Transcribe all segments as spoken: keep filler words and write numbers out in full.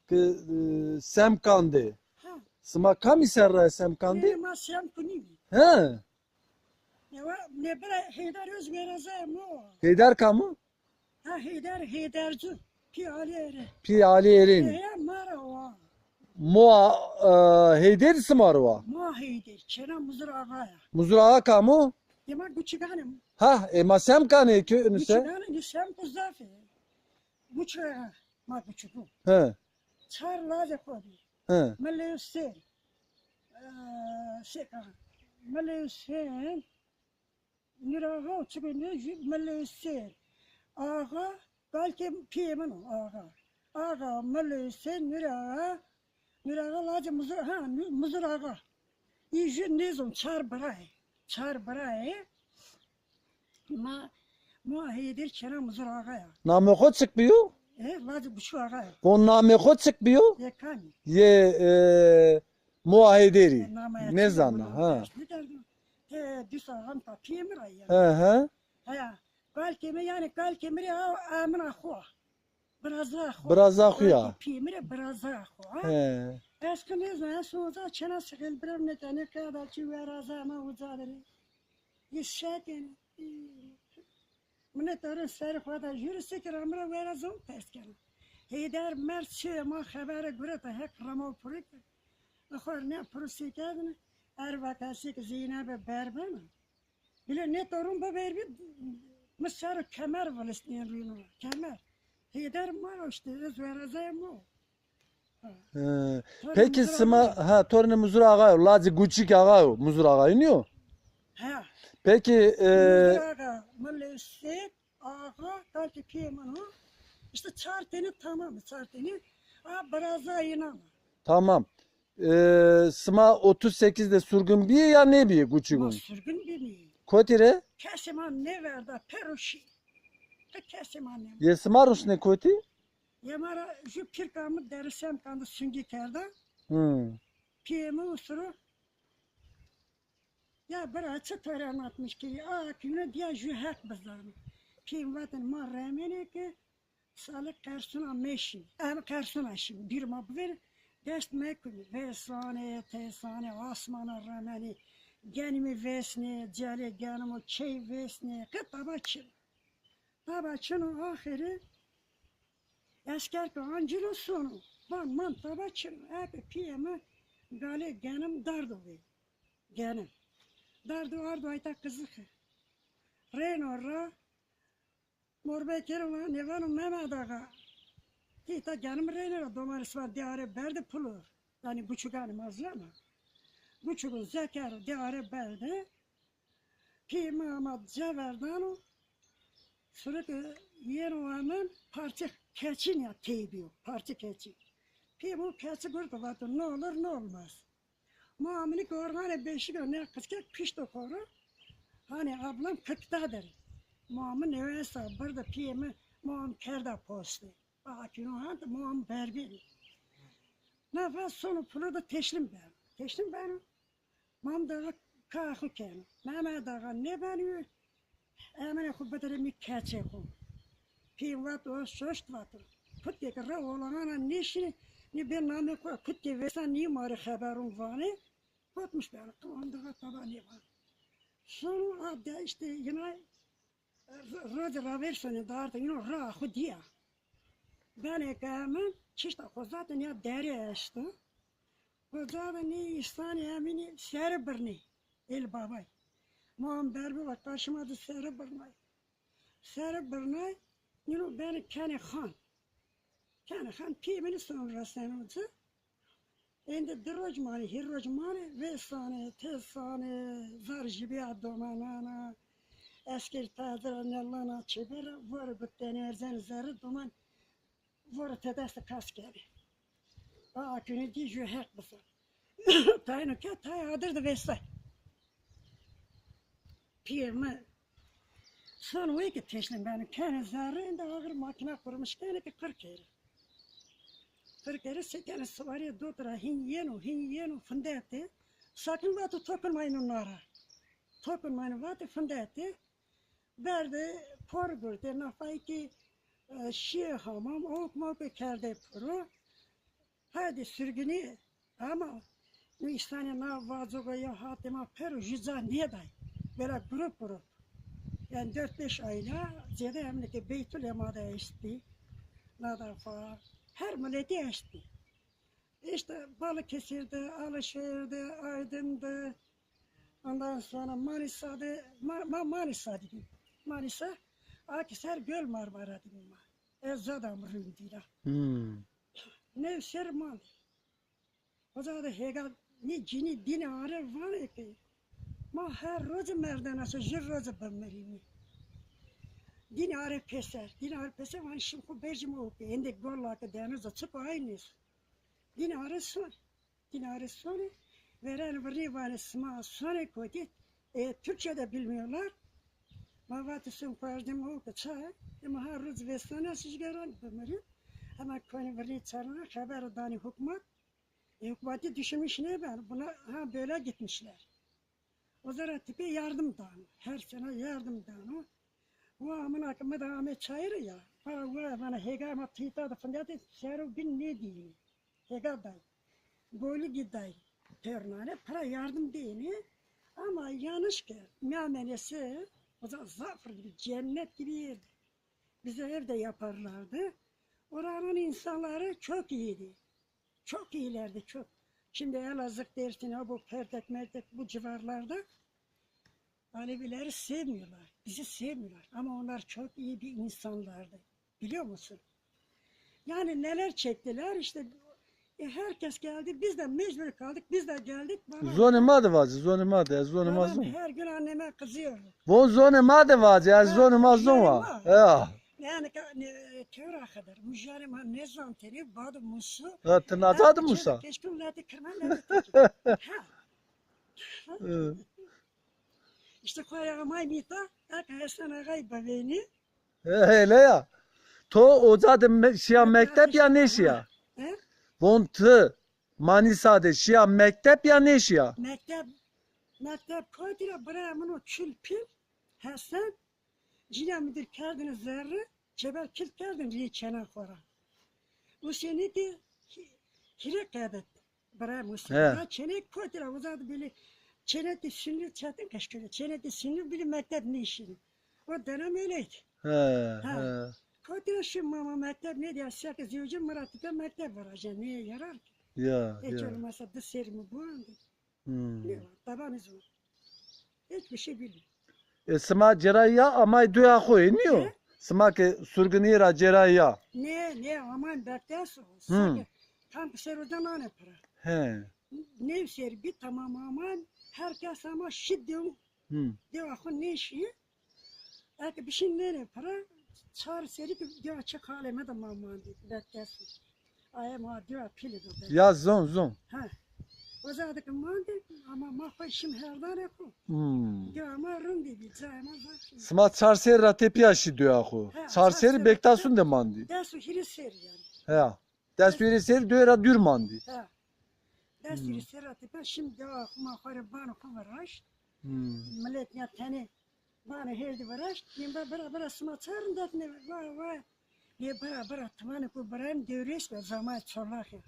ki, e, Semkan de. Ha. Sima kamî serra Semkan de? Nê, ma Semkunî bî. He. Newa, ne bira Heyder Öz weraza mo. Heyder kam o? Ha, Heyder, Heyderci. Pî Ali Eren. Pî Ali Eren. Eya ma ra wa. Moa, e, Heyder sima ro wa? Moa Heyder. Çêna Muzur Axa ya. Muzur Axa kam o? Ema Guçigan ê. Ha, ema Semkan ê kö-, nise? Guçigan ê, Semku zaf ê. Guçigan, ma Guçigu. He. Çar lazê xo bî. He. Milê Husên. E, Seka. Milê Husên. Nur Axa û çikê nê jû Milê Husên. Axa, belkî pîyê min o, Axa. Axa, Milê Husên, Nur Axa, Nur Axa lacê Muzur, ha, Nu-, Muzur Axa. Î jû nêzon, çar bira ê. Çar bira ê. Ma, ma Heyder çêna Muzur Axa ya. Namê xo çik bîyo? E, lacê Buçu Axa ya. O namê xo çik bîyo? Yê kamî? Yê, e, Moa Heyderî. E, namaya çi nêzana, ya, ha. Ders nêkerdo. He, dîsa hanta pîyê mi ra ya. He, he. Heya, kalkê mi, yanî kalkê mi rê ha, amina xo. Biraza xo. Biraza xo ya. Kalkê pîyê mi rê biraza xo, ha. He. Ez ki nêzana, ez uza çêna sixêl birem nêkenê, qeda çi weraza ma uza derê. Yê şekenê. Minet ero serê xo de jûrî seke ra mi ra wera zon pers kena. Heyder merd çê ma xebere gureta Heq rema purî ke. Xo ne purî sekerdine. Er vakasê ke Zeynebe berbena. Bile ne torun biberbî, mi sero kemer vilistnên rîno. Kemer. Heyder ma ro işte, ez werazaya ma. He. Peki sima, ha, tornê Muzur Axa yo, lacê Guçik Axa yo, Muzur Axa yo, nîyo? He. Peki, e, Muzur Axa, Milê Husên, Axa, kalkê pîyê min o. İşte çar tene tamam, çar tene. A, biraza înan. Tamam. E, sima otuz sekiz de surgun bîyê ya nêbîyê Guçigun? Ma surgun bînî. Kotî rê? Kesê ma nêverda, pero şî. Qe kesê ma nêverda. Yê sima rusnê kotî? Yê ma ra jû pîrka mi Derî Semkan de sungî kerda. Hmm. Pîyê mi usuru. Ya bira, çi to rê anlatmış ki? A, kîne diya jû Heq bizano. Pîyê mi vatin ma remenê ki salê qersuna meşî. Em qersuna şî. Bîr ma biver, dest mekunî. Vêsanê, têsanê, asmana remenî. Genimî vêsnê, celê genimo çey vêsnê. Qe taba çin. Taba çino axirî esker ke ancîno sono. Van man taba çino. Eke pîyê mi galê genim dardo vê. Genim. Dardo ardo ayta Qizixî. Rêno ra morbekêro va nêvano Memed Axa. Ti îta genim rênê ra domanê sima dêare berde pulor. Yanî buçuganê ma zî ama. Buçugun zekero dêare berde. Pîyê mi ama ceverdano, surike yeno amen, parçe keçî nîya tey bîyo, parçe keçî. Pîyê mi o keçî gurto vato, ne olur ne olmaz. Ma amini ki organê beşîk o, ne qizkek pişto xo ro, hanî ablam kırkta der. Ma amin newesa birde pîyê mi, ma am kerda poste. Akîno hante ma am berbînî. Nafa sono pulo de teşlîm beno. Teşlîm beno. Mam Daxa ka xo keno. Memed Axa nêbenîyo, emenê xo bidirê mi keçê xo. Pî vat o şoşt vato. Kutkê ke ra olana nêşinê, nê bê namê xo, kutkê vêsa nî ma rê xeberon vanê, kotmiş beno. Mam Daxa taba nêvan. Sono a de işte yine Ro-, rocê ravêr sonê darte, îno raa xo dîya. Benê ke hemen çişta xozate nîya derê eşto. Xozate nî îsanê emînî sere birnê. El babay. Ma am berbi va karşıma de sere birnay. Sere birnay, îno benê kenê xan. Kenê xan pîyê mi nî sono reseno ci. Êndî di roc manê, hîr roc manê, vêsanê, têsanê, zar jîbîya domanana, eskêr tazir a, nelana çêber a, vore guttenê erzenê zerre, doman vore tedeste kas kenê. A akîno dî jû Heq bizan. Tayno ke, tay adir de vêsay. Pîyê mi. Sono wê ke teşlîm beno, kenê zerre, êndî axir makîna qurmiş kenê ke qir kerê. Qir kerê, sekenê siwarîye dot ra hîn yeno, hîn yeno, findetê. Sakin vato tokin mayno nara. Tokin mayno vatê findetê. Berdê por gurtê, nafayî kî, e, şîyê hamam, awk mawke kerdê piro. Hadi sürgünü ama nu İstanê na vazoga ya hatê ma pero jü ca nêday. Böyle grup grup. Yani dört beş aile zêde hem ki Beytül Ema da eştbî. Nada fa. Her milleti eştbî. İşte Balıkesir'di, Alışehir'di, Aydın'dı. Ondan sonra Manisa'dı. Ma, ma Manisa dedim. Manisa. Akisar Göl Marmara dedim ma. Ez zadam rindira. Hmm. Nevşehir mali. O zaman da hega ne cini din are var ki. Ma her roz merdena se jir roz bimirini. Din are peser. Din are peser van şim ku bejim o ki. Ende golla ki deniz açık aynı. Din are son. Din are sonê, veren virnî vanê sima sonê kotî, e, Türkçe de bilmiyorlar. Ma vatî son kuerdim o ki ça, e, ma ha ruz vestana sijgeran bimirin. Hemen konî virnî çarna haber danî hukmat. E, hukmatî düşünmüş ne ben, buna ha böyle gitmişler. O zara tipe yardım dano. Her sene yardım dano. Wa amına ki mı da ame çayırı ya. Wa, wa, bana hega ma tıyta da fındiyatı sero bin ne diyini. Hega day. Golü giday. Pernane para yardım diyini. Ama yanlış ki. Miamenesi o zaman zafır gibi, cennet gibi yerdi. Bize evde yaparlardı. Oranın insanları çok iyiydi. Çok iyilerdi, çok. Şimdi Elazığ, Dersim, ha bu Pertek, Mertek bu civarlarda Alevileri sevmiyorlar. Bizi sevmiyorlar. Ama onlar çok iyi bir insanlardı. Biliyor musun? Yani neler çektiler işte. E, herkes geldi. Biz de mecbur kaldık. Biz de geldik. Bana Zonê ma de vacî, zonê ma de, ez zonê ma Babam zon. Her gün anneme kızıyorum. Von zonê ma de vacî, ez Ha, zonê ma zon zonê wa. Ma. Ya. Yani ka-, ne, kewra kadar. Mujarê ma ne zon teri, bado musu. Ha, ti naza de musa. Keşkül nati kırma nati teki. Ha. Hı. İşte koya amay mita, ak Hasan Ağa'yı baveni. He, hele ya. To oca de me-, şiya mektep ya nêşiya? He? Von ti Manisa de şiya mektep ya nêşiya? Mektep, mektep kotî ra bira min o çil pil, Hasan, cîna müdür kerdin zerre, çeber kil kerdin rîyê çena xo ra. O senî ki hî-, hîrê qedet. Bira Musa. He. Ya çenek kotî ra uzadı bile çeneti sünni çetin keşkülü. Çeneti sünni bile mektep ne işini. O dönem öyleydi. He, Ha. he. Kotî ra şu mama mektep ne diye sekiz yüzün mıratı da mektep var ajan. Neye yarar ki? Ya, Hiç ya. olmazsa dışarı mı bu anda? Hmm. Ne var? Tabanız var. Hiçbir şey bilmiyor. E, sima cêra ya amay duya xo ê, nîyo? He? Sima ke surginî ra cêra ya. Nê, nê, aman bektes o. Hı. Sanki tam bir şey oradan nane para. He. Nevşehir bir tamam aman, herkes ama şi dew, Hı. dewa xo nêşî. Eke bir şey nêne para, çar serî ki dewa çi kaleme de ma mandî, bektes o. Aye ma dua pîlî do be. Ya zon, zon. Ha. O zaman da ki mandi, ama ma xo şim herdanê xo. Hmm. Dua ma rindî bî, cayê ma zaf şim. Sima çar serî ra tepîya şî dua xo. Ha, çar serî Bektasun de mandî. Des û hîrê serî yani. Ha. Des û hîrê serî dua ra dûr mandî. Ha. Des û hîrê serî ra tepîya şim dua xo ma xo rê bano xo viraşt. Hmm. Milet ya tenê Vanê hêrdî viraşt, yemba bira, bira sima çarn datne, va, va. Yê bira, bira, timanê ku birayim dewrês be, zamay çolak ya.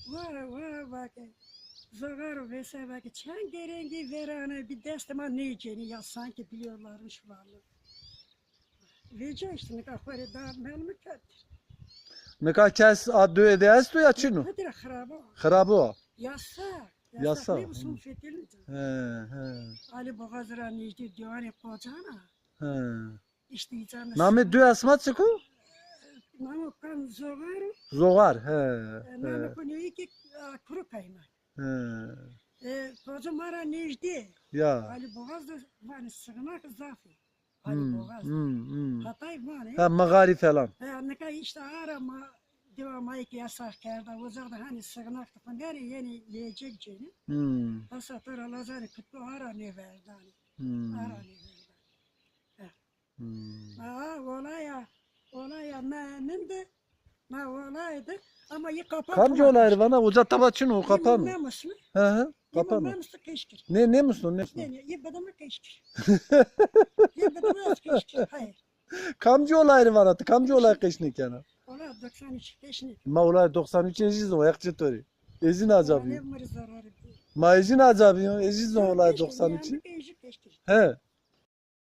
Va, va, va ke, zogar o vêsay va ke, çend gerengî verane, bir destê ma nêcenî ya, sanki biliyorlarmış varlığı. Vêca işte, nika xo rê da melmi kerd. Nika kes a duyê de esto ya çin o? Hadi ra xirabo. Xirabo. Yasak. Yasak. Yasak. Ne bu son fetelin? He, he. Ali Boğaz ra nêjdî dîwanê Qocan a. He. İşte îcan. Namê duya sima çik o? Namo kan Zogar o. Zogar, he. E, namê xo nêyî ki, a, Kuru Kaymak. He. E, Qoca ma ra nêjdî. Ya. Ali Boğaz da vanê sığınak zaf ê. Ali Boğaz. Hmm, hmm. Hatay vanê. Ha, mixarî falan. Ha, nika işte ara ma, dewa ma ki yasax kerda, uzax da hani sığınak da fındere yeni yiyecek ceni. Hmm. Hasa tora lazarê kutlu ara nêverdanê. Hmm. Ara nêverdanê. Ha. Hmm. Aa, olaya, olaya ne, ninde Na olay de, ama yê kapan. Kamci olay rê vana? Oca taba çin o, kapan o. Memuslu. Hı hı, kapan o. Memuslu qeşkir. Ne, nemusno, nemusno. Ne, ne, yê bedemli qeşkir. Yê bedemli qeşkir, hayır. Kamci olay rê vana ti, kamci olay qeş nêkena? Ola doksan üç peşine. Ma olay doksan üç ez zî zon, heq ci to rê. Ez zî na ca bîyo. Mırı zararı. Ma ez zî na ca bîyo, ez zî zon olay doksan üç. He.